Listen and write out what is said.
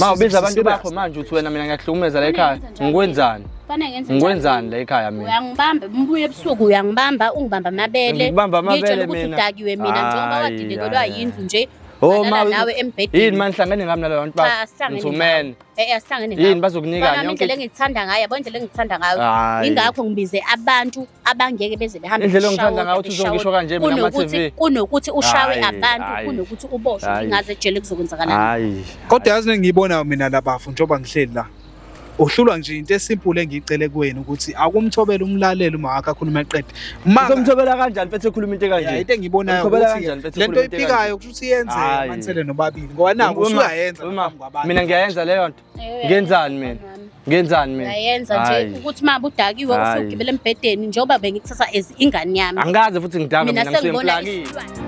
Ma ubiza abantu bakho manje uthi wena mina ngiyakuhlukumeza la ekhaya. Ngikwenzani? Fanele ngenze Ngikwenzani la ekhaya mina? Uyangibamba, umbuye ebusuku uyangibamba, ungibamba amabele. Ngikubamba amabele Ngitshela ukuthi mina. udakiwe mina njengoba Hayi, wadilekelwa hayi. yindlu nje. Oh Ngalala ma nawe embhedeni. Yini manje hlangene ngami nalo bantu Cha, bakho? asihlangene Ngithumene. Eh eh, asihlangene Yini bazokunika Mfana wami, yonke indlela engikuthanda ngayo, yabo indlela engikuthanda ngayo. Hayi. Yingakho ngibize abantu abangeke beze behambe Indlela beshawe, ongithanda ngayo uthi beshawe. uzongisho kanje mina Kunokuthi kuma-TV. kunokuthi ushawe Hayi, abantu, hayi. kunokuthi uboshwe Hayi. ngingaze ejele kuzokwenzakalani. Hayi. Kodwa yazi engiyibonayo mina labafu njengoba ngihleli la. Uhlulwa nje into esimple engiyicele kuwena ukuthi akumthobele umlaleli uma wakhe akhuluma eqede. Ma Uzomthobela kanjani mfethu ekhuluma into Ya, ekanje? into engiyibonayo Umthobela ukuthi kanjani mfethu lento ekhuluma into oyiphikayo kusho ukuthi iyenzeka Hayi. manisele nobabili ngoba naku Uma- usuyayenza uma- phambi kwabantu. Mina ngiyayenza leyo nto. Ngenzani mina? Ngenzani mina? Uyayenza nje Hayi. ukuthi uma udakiwe Hayi. usugibela embhedeni njengoba bengikuthatha as ingane yami. Angikaze futhi ngidakwe Mina mina ngisuke sengibona ngiplakile. isilwane.